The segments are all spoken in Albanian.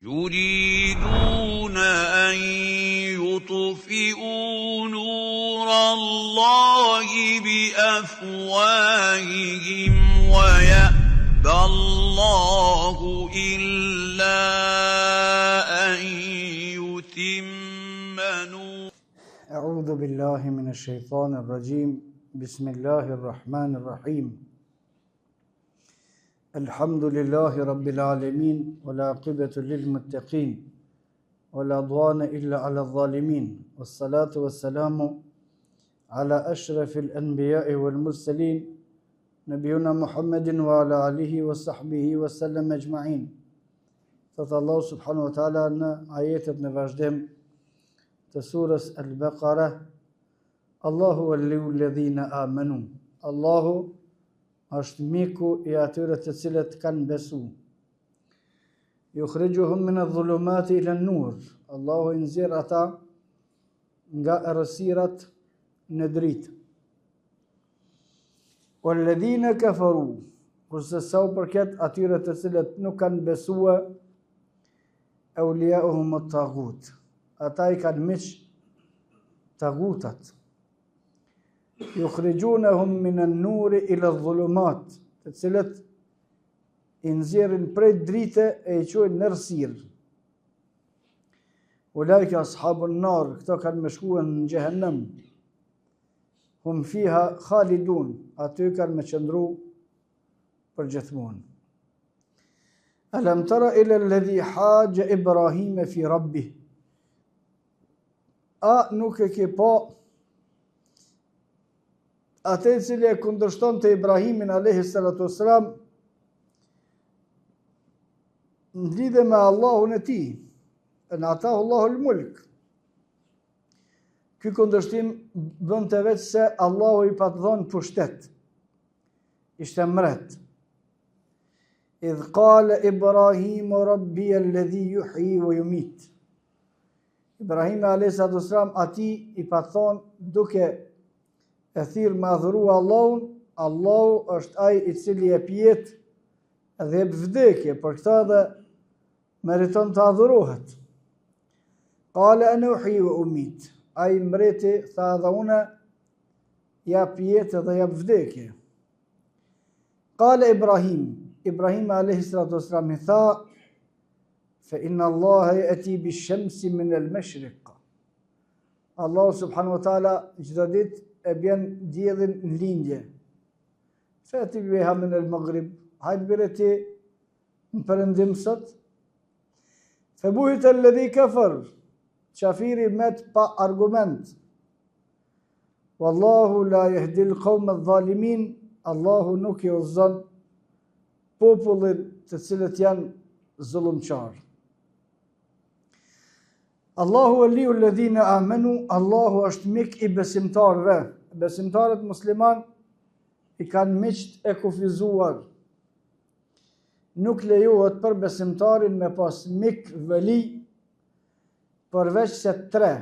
يريدون أن يطفئوا نور الله بأفواههم ويأبى الله إلا أن يتم نوره أعوذ بالله من الشيطان الرجيم بسم الله الرحمن الرحيم الحمد لله رب العالمين والعاقبة للمتقين ولا عدوان إلا على الظالمين والصلاة والسلام على أشرف الأنبياء والمرسلين نبينا محمد وعلى آله وصحبه وسلم أجمعين Thotë Allahu subhanahu wa taala në ajetet në vazhdim të surës Al-Baqara Allahu waliu ledhina amanu Allahu është miku i atyre të cilët kanë besu. Jukhrijuhum min adh-dhulumati ila an-nur. Allahu i nxjerr ata nga errësirat në dritë. Walladhina kafaru, kurse sa u përket atyre të cilët nuk kanë besue, awliyauhum at-taghut. Ata i kanë miq tagutat. Jukhrijunahum min an-nuri ila adh-dhulumat, të cilët i nxjerrin prej drite e i çojnë në errësirë. Ulaika ashabun nar, këto kanë me shkue në xhehenem. Hum fiha khalidun, aty kanë me qëndru për gjithmonë. Alam tara ila alladhi haja Ibrahim fi rabbih. A nuk e ke pa atë i cili e kundërshtonte Ibrahimin alayhi salatu wasalam në lidhje me Allahun e tij, en atahu Allahu al-mulk. Ky kundërshtim bënte veç se Allahu i pat dhonë pushtet. Ishte mret. Idh kale Ibrahimu rabbi alladhi juhji ve jumit. Ibrahimi a.s. atij i pat thonë duke e thirrë me adhuru Allahun, Allahu është ai i cili jep jetë edhe jep vdekje, për këtë edhe meriton të adhurohet. Kale ene uhji ve umit, ai mbreti tha edhe une jap jetë edhe jap vdekje. Kale Ibrahim, Ibrahim a.s. i tha, Fe inna Allahe jeti bi shemsi min el meshrik. Allahu subhanahu wa taala çdo ditë e bjen diellin në lindje. Fe'ti biha min el maghrib. Hajt bjere ti në perëndim sot. Fe buhite ledhi kefer. Qafiri met pa argument. Wallahu la jehdil kaume dhalimin. Allahu nuk i udhëzon popullin të cilët janë zullumqarë. Allahu waliu ledhine amenu, Allahu është mik i besimtarëve. Besimtarët musliman i kanë miqt e kufizuar. Nuk lejohet për besimtarin me pas mik veli përveç se tre.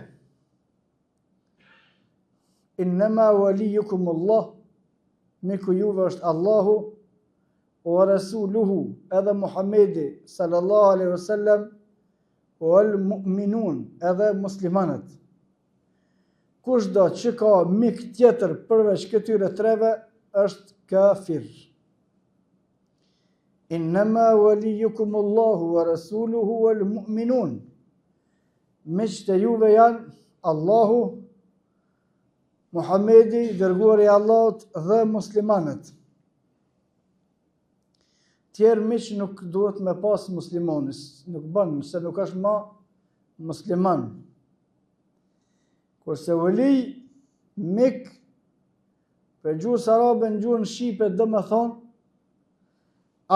Innema walijukum Allah, miku juve është Allahu, wa rasuluhu, edhe Muhammedi, sallallahu alaihi wasallam, wal mu'minun, edhe muslimanët. Kushdo që ka mik tjetër përveç këtyre treve, është kafir. Innema walijukum Allahu wa rasuluhu wal mu'minun. Miqtë e juve janë Allahu, Muhamedi, i dërguari i Allahut dhe muslimanët. Tjerë miq nuk duhet me pas muslimani, nuk bën, se nuk është ma musliman. Kurse veli, mik, prej gjuhës arabe në gjuhën shqipe domethonë,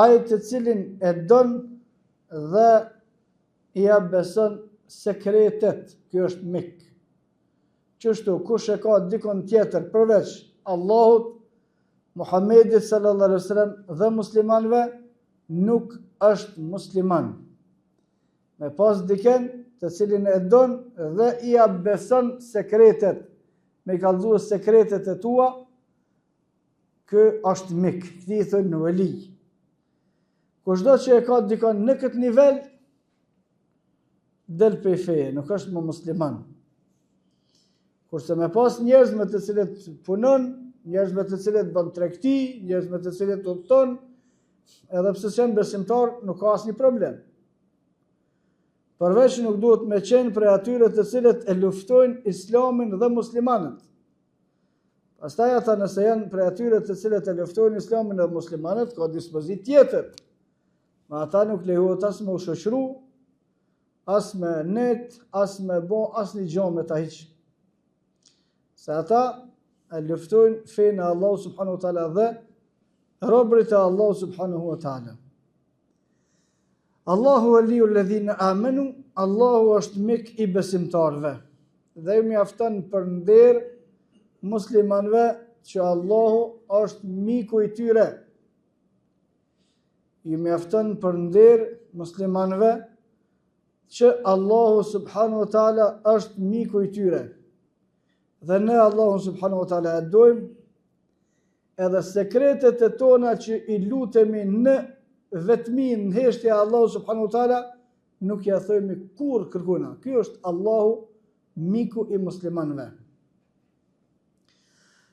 ai të cilin e don dhe ia beson sekretet, ky është mik. Qështu, kush e ka dikon tjetër përveç Allahut, Muhammedit sallallahu alaihi wasallam dhe muslimanëve, nuk është musliman. Me pas diken të cilin e don dhe ia beson sekretet, me i kallzu sekretet e tua, ky është mik, këtij i thonë veli. Kushdo që e ka dikon në këtë nivel, Del prej feje, nuk është më musliman. Kurse me pas njerëz me të cilët punon, njerëz me të cilët bën tregti, njerëz me të cilët udhëton, edhe pse s'janë besimtar, nuk ka asnjë problem. Përveç nuk duhet me qenë prej atyre të cilët e luftojnë islamin dhe muslimanët. Pastaj ata nëse janë prej atyre të cilët e luftojnë islamin dhe muslimanët, ka dispozitë tjetër. Me ata nuk lejohet as me u shoqëru, as me net, as me bo, asnjë gjo me ta hiç. Se ata e luftojnë fenë e Allahut subhanahu wa taala dhe robërit e Allahut subhanahu wa taala. Allahu waliu alladhina amanu, Allahu është mik i besimtarëve. Dhe ju mjafton për nder muslimanëve që Allahu është miku i tyre. Ju mjafton për nder muslimanëve që Allahu subhanahu wa taala është miku i tyre. Dhe ne Allahun subhanahu wa taala e dojmë edhe sekretet e tona që i lutemi në vetmi në heshtje Allahu subhanahu wa taala nuk ja thojmë kurrë kërkujna. Ky është Allahu miku i muslimanëve.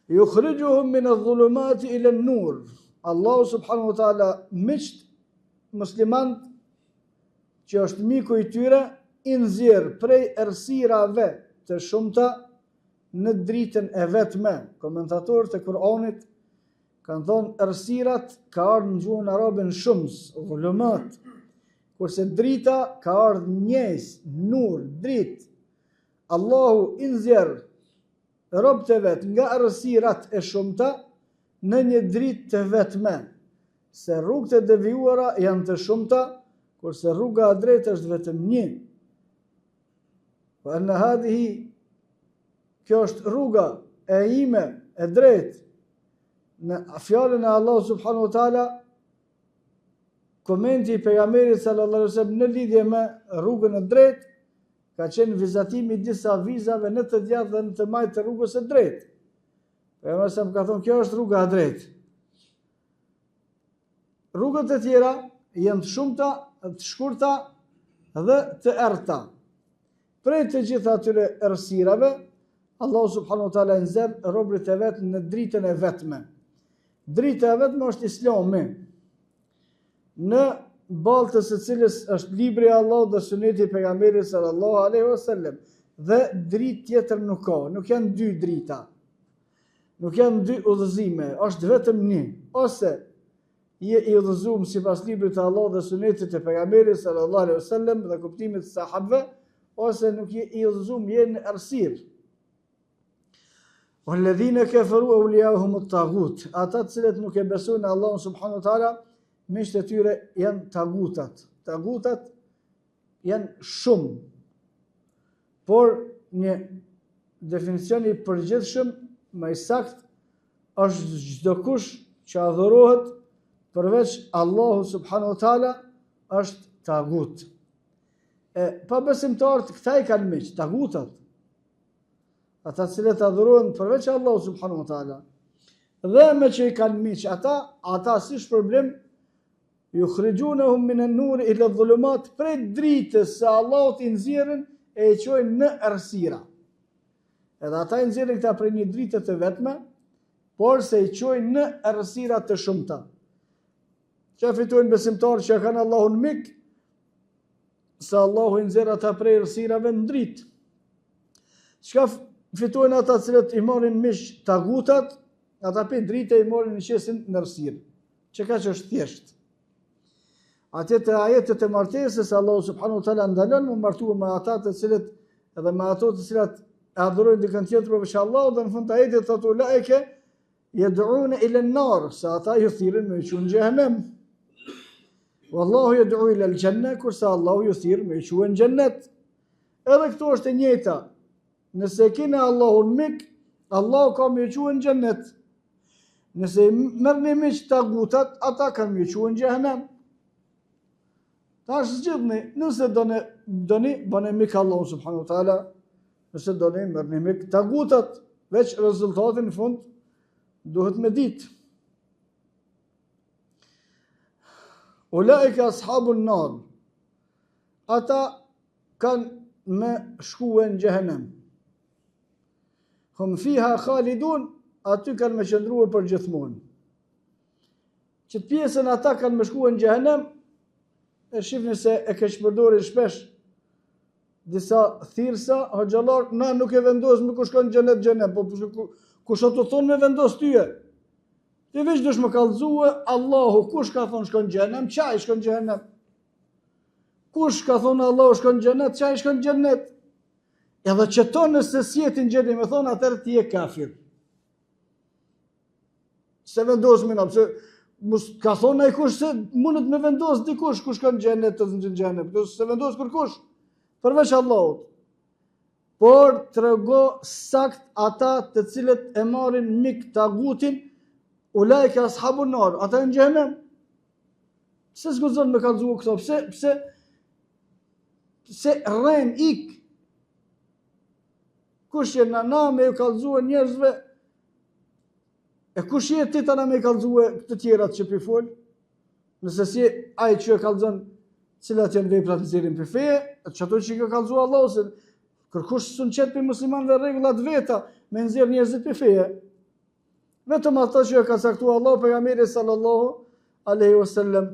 Yukhrijuhum min adh-dhulumati ila an-nur. Allahu subhanahu wa taala miqt muslimanët që është miku i tyre i nxjerr prej errësirave të shumta në dritën e vetme. Komentatorët e Kur'anit kanë thonë errësirat ka ardhur në gjuhën arabe në shumës, dhulumat. Kurse drita ka ardhur njëjës, nur, dritë. Allahu i nxjerr robët e vet nga errësirat e shumta në një dritë të vetme, se rrugët e devijuara janë të shumta, kurse rruga e drejtë është vetëm një. Wa anna hadhihi kjo është rruga e ime e drejtë në fjalën e Allahut subhanahu wa taala komenti i pejgamberit sallallahu alaihi wasallam në lidhje me rrugën e drejtë ka qenë vizatimi i disa vizave në të djathtë dhe në të majtë të rrugës së drejtë. Pejgamberi sa ka thonë kjo është rruga e drejtë. Rrugët e tjera janë të shumta, të shkurta dhe të errëta. Prej të gjitha atyre errësirave, Allahu subhanahu wa taala i nxjerr robërit e vet në dritën e vetme. Drita e vetme është Islami. Në ballë të së cilës është libri i Allahut dhe suneti i pejgamberit sallallahu alaihi wasallam dhe dritë tjetër nuk ka, nuk janë dy drita. Nuk janë dy udhëzime, është vetëm një, ose je i udhëzuar sipas librit të Allahut dhe sunetit të pejgamberit sallallahu alaihi wasallam dhe kuptimit të sahabëve, ose nuk je i udhëzuar, je në errësirë. Walladhina kafaru awliyahum at-taghut. Ata të cilët nuk e besojnë Allahun subhanahu wa taala, miqtë e tyre janë tagutat. Tagutat janë shumë. Por një definicion i përgjithshëm më i saktë është çdokush që adhurohet përveç Allahu subhanahu wa taala është tagut. E pabesimtarët këta i kanë miq, tagutat. Ata të cilët adhurohen përveç Allahu subhanahu wa taala. Dhe meqë i kanë miq ata, ata si shpërblim Yukhrijunahum min an-nur ila adh-dhulumat prej dritës së Allahut i nxjerrin e i çojnë në errësira. Edhe ata i nxjerrin këta prej një drite të vetme, por se i çojnë në errësira të shumta. Çka fitojnë besimtarët që e kanë Allahun mik, se Allahu i nxjerr ata prej errësirave në dritë. Çka fitojnë ata të cilët i marrin miq tagutat, ata prej drite i marrin i qesin në errësirë. Qekaq është thjesht. Atje te ajetet e martesës, Allahu subhanahu wa taala ndalon me u martu me ata të cilët edhe me ato të cilat e adhurojnë dikën tjetër përveç Allahut dhe në fund të ajetit thotë ulaike yad'un ila an-nar, se ata ju thirrin me ju çu në xhehenem. Wallahu yad'u ila al-janna, kurse Allahu ju thirr me ju çu në xhennet. Edhe këtu është e njëjta. Nëse e keni Allahun mik, Allahu ka me ju çu në xhennet. Nëse i merrni miq tagutat, ata kanë me ju çu në xhehenem. Tash zgjidhni, nëse doni, doni bëni mik Allahun subhanahu wa taala, nëse doni merrni mik tagutat, veç rezultatin në fund duhet me ditë. Ulaike ashabun nar. Ata. Kanë me shkue në xhehenem. Hum fiha khalidun, aty kanë me qëndrue për gjithmonë. Qët pjesën ata kanë me shkue në xhehenem, e shifni se e keqpërdorin shpesh disa thirrsa, hoxhallar, na nuk e vendosim kush shkon në xhenet xhehenem, po kush o të thonë me vendos tyje? Ti veç dush me kallzue, Allahu, kush ka thonë shkon në xhehenem, qaj shkon në xhehenem. Kush ka thonë Allahu shkon në xhenet, qaj shkon në xhenet. Edhe qëto nëse s'je ti n'gjendje me thonë, atëherë ti je kafir. S'e vendosim na, pse mos ka thonë ai kush se mundet me vendos dikush kush shkon në xhenet të në xhenet, po s'e vendos kërkush përveç Allahut. Por trego sakt ata të cilët e marrin mik tagutin, ulaike ashabun nar, ata janë në xhehenem. Pse s'guxon me kallzu këto? Pse pse pse rren ik? Kush jena na me ju kallzue njerëzve? E kush je ti tana me i kallzue të tjerat që pi fol? Nëse s'je ai që e kallzon cilat janë veprat nxjerrin prej feje, qato që i ka kallzu Allahu se kërkush s'un qet prej muslimanëve rregullat veta me nxjerr njerëzit prej feje. Vetëm ato që e ka caktuar Allahu pejgamberi sallallahu alaihi wasallam.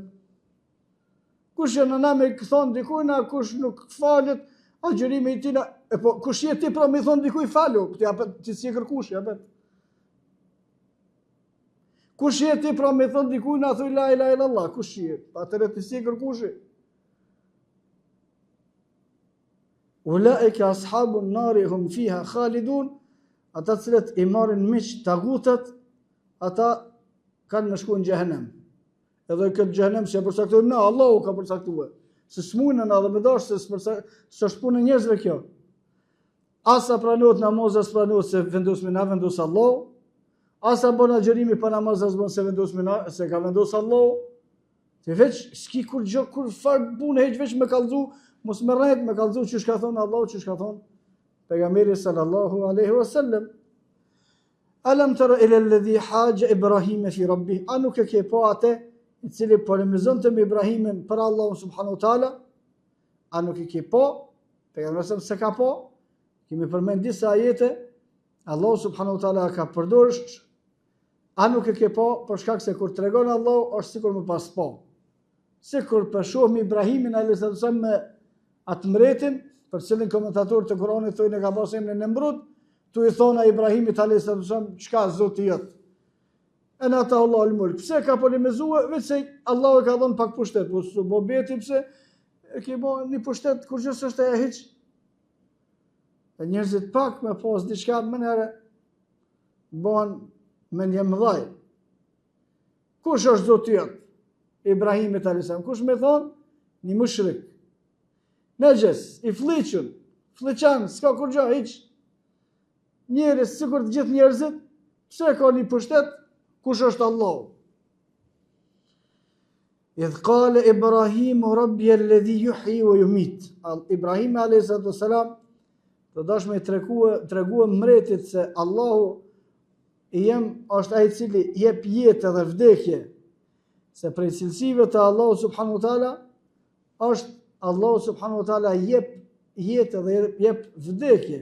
Kush jena na me i thonë dikujna, kush nuk falet, agjërimi i tina, e po kush je ti pra me i thonë dikuj falu, ti apet ti s'je kërkush, apet. Kush je ti pra me i thonë dikujna, thuj la ilaha illallah, kush je? Atëherë ti s'je kërkushi. Ulaike ashabun nari hum fiha khalidun, ata të cilët i marrin miq tagutat, ata kanë me shku në xhehenem. Edhe këtë xhehenem s'e përcaktojmë na, Allahu ka përcaktuar. Se s'mujna na dhe me dash se s'është punë e njerëzve kjo. As a pranohet namazi, as pranohet s'e vendosim na, vendos Allahu. As a bon agjërimi pa namaz, as bon s'e vendosim na, se ka vendos Allahu. Ti veç, s'ki kurgjo, kurrfarë pune, hiç veç me kallzu, mos me rrejt, me kallzu qysh ka thonë Allahu, qysh ka thonë pejgamberi sallallahu aleyhi wa sallam. Alam tara ila alladhi haja Ibrahim fi rabbih. A nuk e ke pa atë i cili polemizonte me Ibrahimin për Allahun subhanahu wa taala? A nuk e ke pa? Pejgamberi s'e ka pa? Kemi përmend disa ajete. Allahu subhanahu wa taala ka përdorur A nuk e ke pa për shkak se kur tregon Allahu është sikur me pas pa. Sikur po shohim Ibrahimin alayhis salam me atë mbretin, për cilin komentatorët e Kuranit thonë e ka pas emrin Nemrud, tu i thonë Ibrahimit alayhis salam çka Zoti jot. En atahu Allahu al-mulk. Pse ka polemizue? Veç se Allahu e ka dhënë pak pushtet, po s'u bo beti pse e ke bo një pushtet kurgjë s'është e hiç. E njerëzit pak me pas diçka menjëherë Bëhen mendjemëdhaj. Kush është Zoti jot? Ibrahimit alayhis salam. Kush me thonë? Një mushrik. Nexhes, i flliqun, flliqan, s'ka kurgjo, hiç. Njeri, sikur të gjithë njerëzit, pse ka një pushtet, kush është Allahu? Idh kale Ibrahimu rabbi alladhi juhji wa jumit. Ibrahimi a.s. Tu dash me i tregue, tregue mretit se Allahu i jem është ai i cili jep jetë edhe vdekje, se prej cilësive të Allahu subhanahu wa taala është Allahu subhanahu wa taala jep jetë edhe jep vdekje,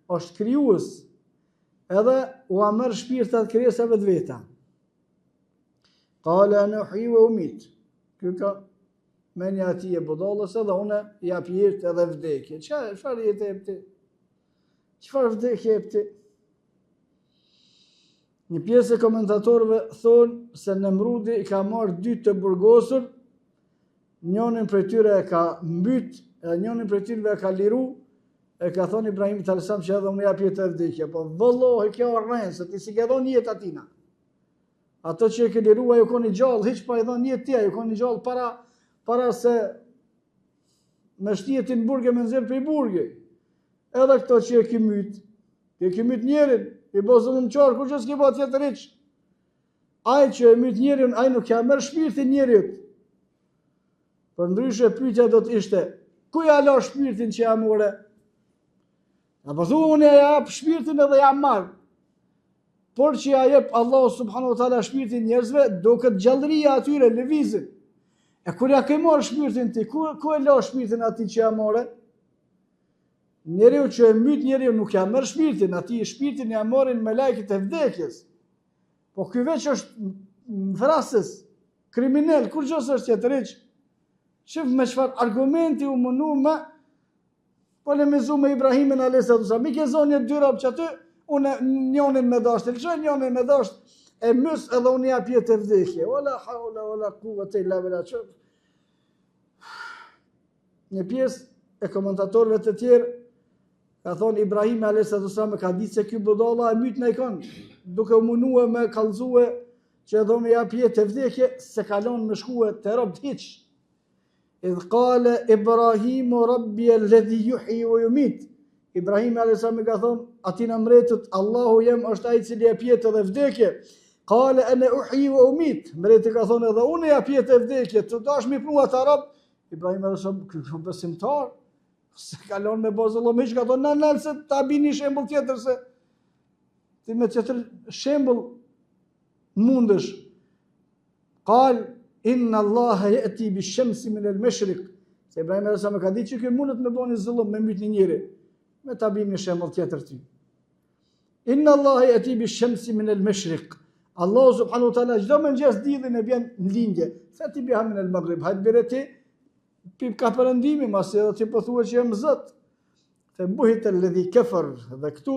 është krijues, edhe ua merr shpirtat krijesave të veta. Kale ene uhji ve umit. Ky ka menja e tij e budallës edhe unë jap jetë edhe vdekje. Qa, çfarë jetë jep ti? Çfarë vdekje jep ti? Një pjesë e komentatorëve thonë se Nemrudi i ka marrë dy të burgosur, njënin prej tyre e ka mbyt, edhe njënin prej tyre e ka liru, e ka thonë Ibrahimit a.s. që edhe unë jap jetë e vdekje, po vallahi kjo rrenë, se ti s'i ke dhonë jetë atina. Ato që e ke liru, ai u kon i gjallë, hiç pa i dhënë jetë ti, ai u kon i gjallë para, para se me shti ti në burg e me nxjerr prej burgi. Edhe këto që e ke myt, e ke myt njerin, i bo zullumqar, kurgjë s'ke bo tjetër hiç. Ai që e myt njerin, ai nuk ja merr shpirtin njerit. Përndryshe pyetja do të ishte, ku ja la shpirtin që ja more? A po thu unë ja jap shpirtin edhe ja marr. Por që ja jep Allahu subhanahu wa taala shpirtin njerëzve, duket gjallëria atyre lëvizin. E kur ja ke marr shpirtin ti, ku ku e la shpirtin atij që ja more? Njeriu që e myt njeriu nuk ja merr shpirtin, atij shpirtin ja marrin melajket e vdekjes. Po ky veç është vrasës, kriminel, kurgjë s'është tjetër hiç. Shif me çfarë argumenti u munu me polemizu me Ibrahimin a.s. Mi ke zonë një dy robë qaty, unë njonin me dashtë e lëshoj, njonin me dashtë e mys edhe unë jap jetë e vdekje. Wa la haula wa la kuvete illa billah. Një pjesë e komentatorëve të tjerë ka thonë Ibrahimi a.s. e ka ditë se ky budalla e myt najkon, duke u munue me kallzue që edhe unë jap jetë e vdekje, s'e ka lonë me shkue te robt hiç. Idh kale Ibrahimu rabbi el-ledhi juhji ve jumit. Ibrahimi a.s. i ka thonë, atina mretit, Allahu jem është ai i cili jep jetë edhe vdekje. Kale ene uhji ve umit. Mreti ka thonë edhe unë jap jetë e vdekje, tu dash m'i pru ata rob. Ibrahimi a.s. ky besimtar, s'e ka lonë me bo zullum hiç, ka thonë, nal nal se ta bi një shembull tjetër se ti me tjetër shembull mundesh. Kal, inna Allahe jeti bi shemsi min el meshrik. Se Ibrahim a.s. e ka ditë që ky mundet me bo një zullum, me myt një njeri. Me ta bi një shembull tjetër ty. Inna Allahe jeti bi shemsi min el meshrik. Allahu subhanahu wa taala çdo mëngjes diellin e bjen në lindje. Fe'ti biha min el maghrib. Hajt bjere ti pi ka perëndimi, masi edhe ti po thua që jam Zot. Fe buhite ledhi kefer dhe këtu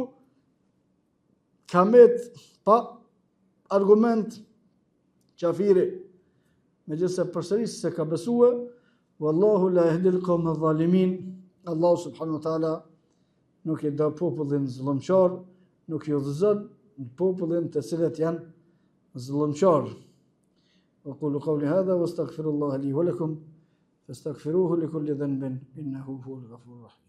ka met pa argument qafiri. Megjithëse përsëri s'e ka besue, Wallahu la jehdil kaume dhalimin, Allahu subhanahu wa taala nuk i do popullin zullumqar, nuk i udhëzon popullin të cilët janë zullumqar. Wa qulu qawli hadha wa astaghfirullaha li wa lakum fastaghfiruhu li kulli dhanbin innahu huwal ghafurur rahim.